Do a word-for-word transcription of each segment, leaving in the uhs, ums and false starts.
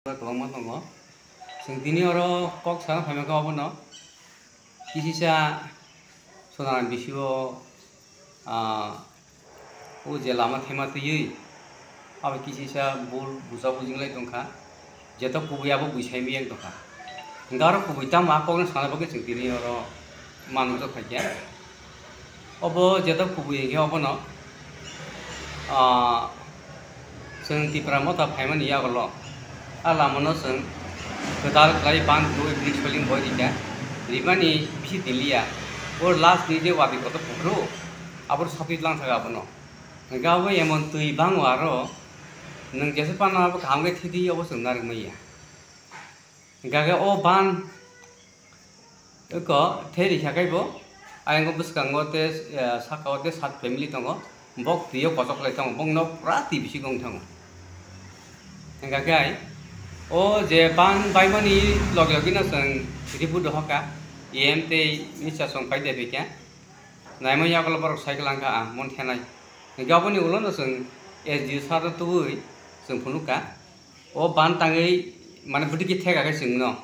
kwbangma tongo. Chwng tini oro kok sana phaimani khe obono kisisa Sonaram bisi o, ah, o je lama thema twiwi abo kisisa bul buja bujinglai tongkha. Jeto kubui abo buisai miyang tongkha. Hingke aro kubui tamo a kokno sana bagwi chwng tini oro manwjak khaikhe. Obo jeto kubui hingke obono, ah, chwng Tipra Motha phaimani yagulo a lamano chwng kwtal khlai ban rwi bini soling boi rikha. Rimani bisi tiliya. O last ni je wadi kotor phuru aboro satwi tlang thaka abono. Hingke abo emon twi bango aro nwng jesa phano abo kaham khe thidi obo chwng narwk manya. Hingke o ban eko theri kha khe bo ayang bwskango te, eh, saka o te sat family tongo. Bok twi o kochok lai tongo, bok nok pura twi bisingo wng thango. Hingke ai o je ban baimani logi logi no chwng ribu dohoka, E M tei misa song pai de bikhe. Naimani yagulo borok cycle wngkha, ah, mon thenai. Hingke aboni ulo no chwng S D O sir no tubui chwng phunukha. O ban tangwi mane bwtwi khe theka khe chwngno.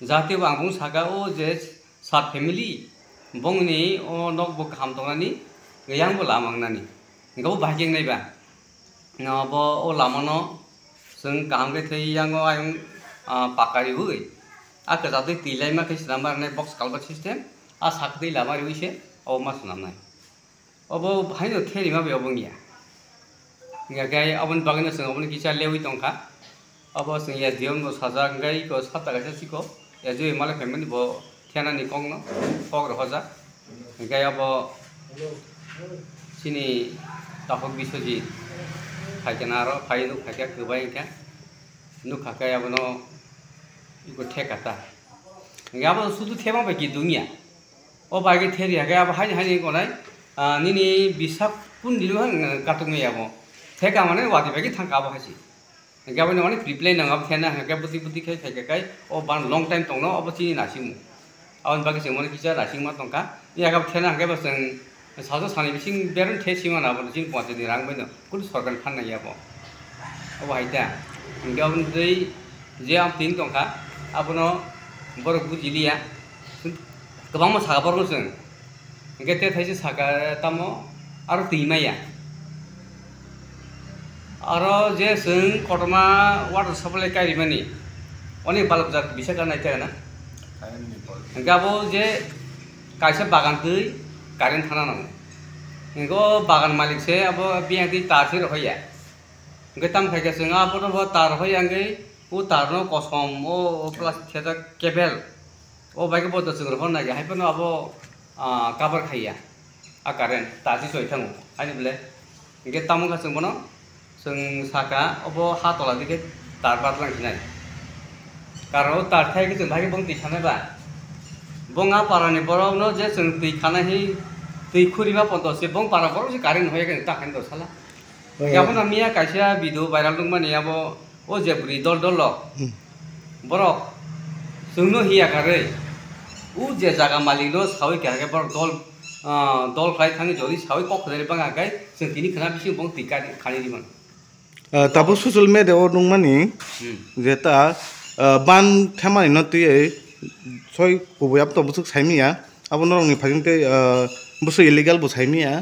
Jatebo ang bung saka o je sat family bongni o nok bo kaham tongnani, yang bo lama wngnani. Hingke bo bahai khe wngnai ba. No, bo o lama no chwng kaham khe thei yango ayang, ah, paka riwi. A kwchak twi twi laima khe swnam barnai box culvert system. A sak twi lama riwi se obo ma swnamnai. Obo haino theri ma bai obo wngya. Hingya khe aboni bagwino chwng oboni kisa lewi tongkha. Obo chwng S D O no sajak, hingke iko sata kaisa siko, S D O malai phaimani bo thenani kokno, kok rohorjak. Hingke abo chini takhuk Biswajit phaikhe na aro phai nuk phaikhe kwbai hingkhe nukha khe abono iko theka ta. Hingke abo sudu thema bai kidungya. O bai khe theri hake abo haini haini konai, ah, nini bisa kun dilo hang katung ya abo. Theka mane wadi bai khe thangka abo haisi. Hingke aboni onek reply nang abo thena hingke buti buti khai khai khai o ban long time tongno abo chini naisingmo. Aboni bagwi chwng mani kisa naisingma tongkha. Yak abo thena hingke bo chwng sajo sani bising bereng the sima na abo chini panchayat ni rang baino kunu sorkar ni phan nangya abo. Abo hai ta. Hingke aboni twi je am tin tongkha abono borok bujiliya. Kwbangma saka borok no chwng. Hingke te thaisa saka tamo aro twi maya. Aro je chwng kotorma water supply kairimani, oni balok jak bisa ka nai tega na? Hingke abo je kaisa bagan twi current thana nango. Hingke o bagan malik se abo biyang twi tar se rohor ya. Hingke tamo khaikhe chwng abono bo tar rohor ya hingke o tar no kosom o, o plastic khejak cable. O bai khe bo do chwng rohor nai ya, hai phano abo, ah, cover khaiya. A current ta si soi thango. Haini bole. Hingke tamo kha chwng bono, chwng saka obo ha tola dike tar batlang khinai. Karon o tar thai khe chwng bai khe bong twi sanai ba. Bong a para ni borok no je chwng twi khana hi twi khuri ma ponto se bong para borok se current hoya khe ta khaini do sala. Oya. Yabo na miya kaisa video viral nukmani abo. O je bwrwi dol dol rok, hmm, borok chwngno hiya karwi, o je jaga malik no sawi kha khe borok dol, ah, dol khlai thangwi joli sawi kok khwlai bang kha khe chwng tini khwna bising bong twi kani, khani di mano. Ah, tabuk social media o nukmani, hmm, je ta, ah, ban themani no twiwi soi kubui abo to bwswk saimanya. Abo norokni phaging tei, ah, bwswk illegal bo saimanya.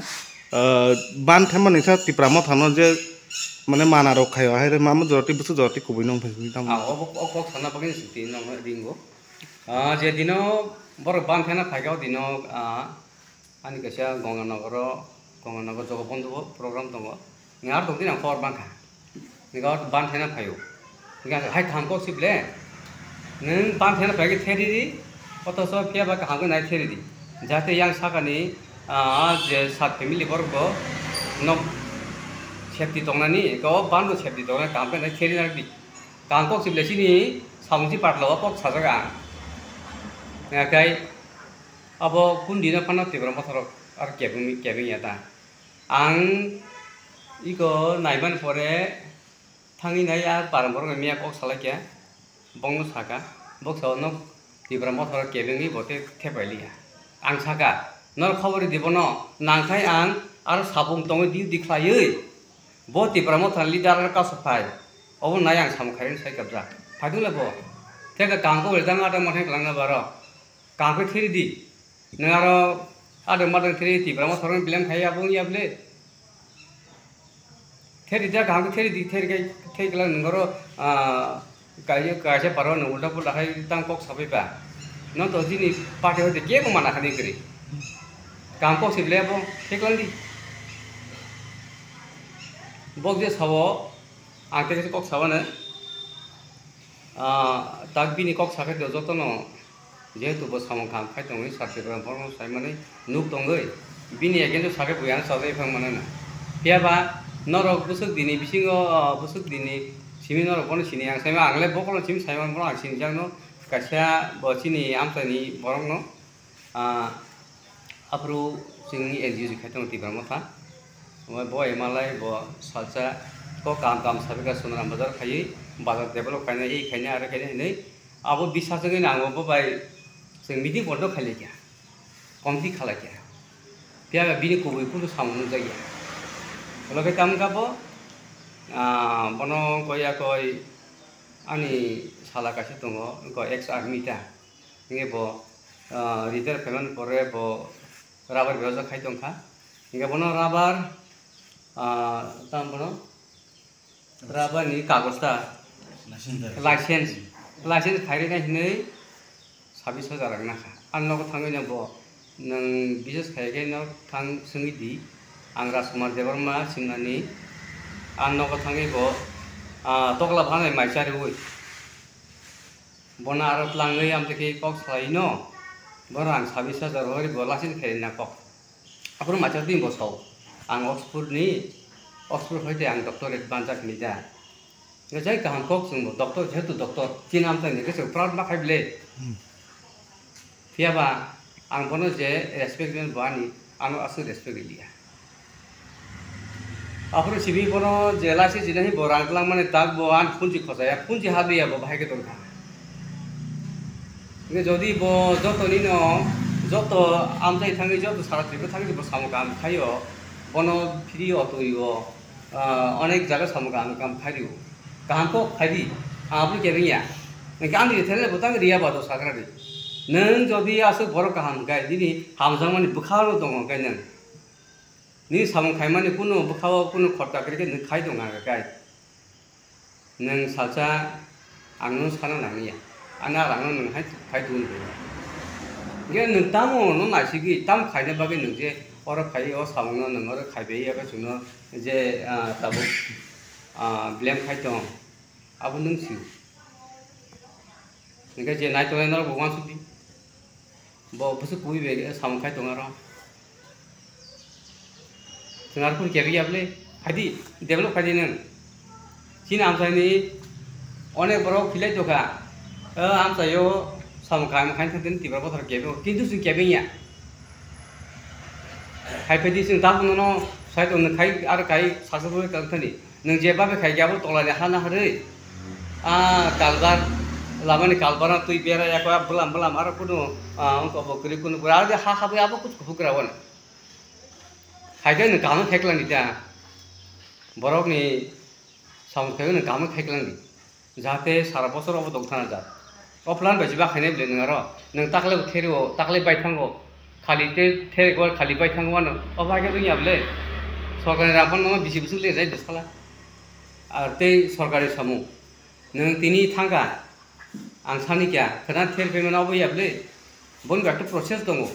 Ah, ban themani kha Tipra Motha no je mane mana rok khaio, hai rw mamo jora tei bwswk jora tei kubui nw wng phai tamo. Ah, obo, o kok sana bagwi se tini nw ringo. Ah, je dino borok ban thena phaikha, o dino, ah, ani kaisa Gonganagar o, Gonganagar Jogobondhu o program tongo. Ngar tong dino kor bangkha. Nini gawat ban thena phaio. Nini hai kaham kok si ble. Nung ban thena phai khe theri di. Otoso phiya ba kaham khe nai theri di. Jate yang sakani, ah, je sat family borok bo nok safety tongnani, eko ban bo safety tongnani kaham khe nai theri nang di. Kaham kok si ble chini samung si patla o kok sajak ang. Nang kai abo kun dino phano Tipra Motha rok ar kebeng, kebeng ya ta. Ang iko naiman pore thangwi nai a para borok miya kok salai khe bongno saka, boksa o nok Tipra Motha rok kebengwi bo tei thepai liya. Ang saka, norok khobor di bono, nangkhai ang aro sapung tongwi di di khlaiwi bo Tipra Motha ni leader aro kasu phai, obo nai ang samung khairokni sai kabjak. Phaidung le bo. Tei kaham kok bai tang ada mothai kwlangna baro. Kaham khe theri di. Nwng aro ada mothai theri di, Tipra Motha rok ni blame khai abo wngya bwle. Theri ja kaham khe theri di, theri kai theri kwlak nwng oro, ah, kaisa, kaisa paro nwng ulta pulta khai tang kok sabai ba. No to jini party hoite kebo mana khani kwrwi. Kaham kok se bwle abo theri kwlang di. Bok je sabo, ang tei kaisa kok sabano. Ah, tak bini kok sakhe do jotono, jehetu bo samung kaham khai tongwi, sakhe borok borokno saimani nuk tongwi, bini against o sakhe bo yang sajagwi phang mano na. Phiya ba norok bwswk dini bisingo, ah, bwswk dini simi norok bono sini, ang saima, ang le bokolno simi saimano, bono ang sinijakno kaisa bo chini amchaini borokno. Ah, aphuru chwngni N G O se khai tongo Tipra Motha. Omo bo M L A bo salsa kok kaham kaham sabai kha, Sonaram Bazar khaiwi, bazar develop khainai, ei khainai, aro khainai hinwi abo bisas wngwi ang bo bai chwng meeting pono khailai kha, committee khalai kha. Phiya ba bini kubui phuru samung nukjakya. Ulo khe tamo kha bo, ah, bono koi ya koi ani sala kaisa tongo, wngkha ex army ta. Hingke bo, ah, retire phaimani pore bo rubber berajak khai tongkha. Hingke bono rubber, ah, tamo bono rubber ni kagoz ta, license, license khairina hinwi sabis hajar rang nakha. Ang nogo thangwi no bo, nwng bises khai khe no thang swngwi di. Ang Rajkumar Debbarma simnani. Ang nogo thangwi bo, ah, tokla bhanai mai chariwi. Bono aro tlangwi amtwi khe kok salai no, bono ang sabis hajar hori bo license khairina kok. Aphuru masa twi bo sao, ang Oxford ni, Oxford hoite ang doctorate banjak hinwi da. Jai kaham kok chwngbo, doctor, jehetu doctor, chini amchaini khe chwng proud ma khai bwle. Hmm. Phiya ba ang bono je respect rwmani, bo ani, ano aswk respect rwliya. Aphuru simi bono je license rina hi bo rang twlang mani tak bo ani phunji khosaya, phunji ha liya bo bahai khe tongkha. Hingke jodi bo jotoni no, joto amchai thangwi, joto sara Tripura thangwi bo samung kaham khaio, bono free o twi o, ah, onek jaga samung kaham kaham khaio. Kaham kok khai di, ang aboni kebeng ya. Hingke ani thele bo tang riya ba do sakra di. Nwng jodi aswk borok kaham hwnkhe, nini hamjakmani bwkha no tongo hwnkhe nwng. Nini samung khaimani kunu bwkha o kunu khorta kwrwi khe nwng khai tong kha hwnkhe kai. Nwng salsa ang no sana nangya. Ani a rang no nwng hai khai tong di. Hingke nwng tamo no naisigwi, tamo khaina bagwi nwng je oro khai, o samung no nwng oro khai bai ya, chwngno je, ah, tabuk, ah, blame khai tong. Abo nwng sio. Hingke je nai tongnai norok bo uansuk di. Bo bwswk kubui bai samung khai tongo aro. Chwng aro phuru kebeng ya bwle. Phai di, develop khai di nwng. Chini amchaini onek borok philai tongkha. O amchaio samung kaham khai thangtini Tipra Motha rok kebeng o. Kintu chwng kebeng ya. Hai phai di, chwng tabuk nono sai tong, nwng khai aro khai sasa bwrwi tong thani. Nwng je babe khai khe abo tolani ha naharwi, ah, kalbar, lamani kalbar no twi bera ya khe, ah, bwlam bwlam aro kunu, ah, wngkha bo kwrwi kunu kwrwi aro ha habwi abo kuchuk kuphuk kwrwi wano. Khai khe nwng kaham khe kwlangdi ta. Borokni samung khe nwng kaham khe kwlangdi. Jahate sara bosor obo tong thana jak. O plan bai se bakhainai bwle nwng aro. Nwng takle bo therio, takle bai thango. Khali te therek bai khali bai thango ano. O bai khe wngya bwle. Sorkarni rang phano bisi bwswk le jai bwsala. Ar tei sorkari samung. Nwng tini thangkha. Ang sani kya, khwna ther phaimano obo ya bwle. Boni bai khe process tongo.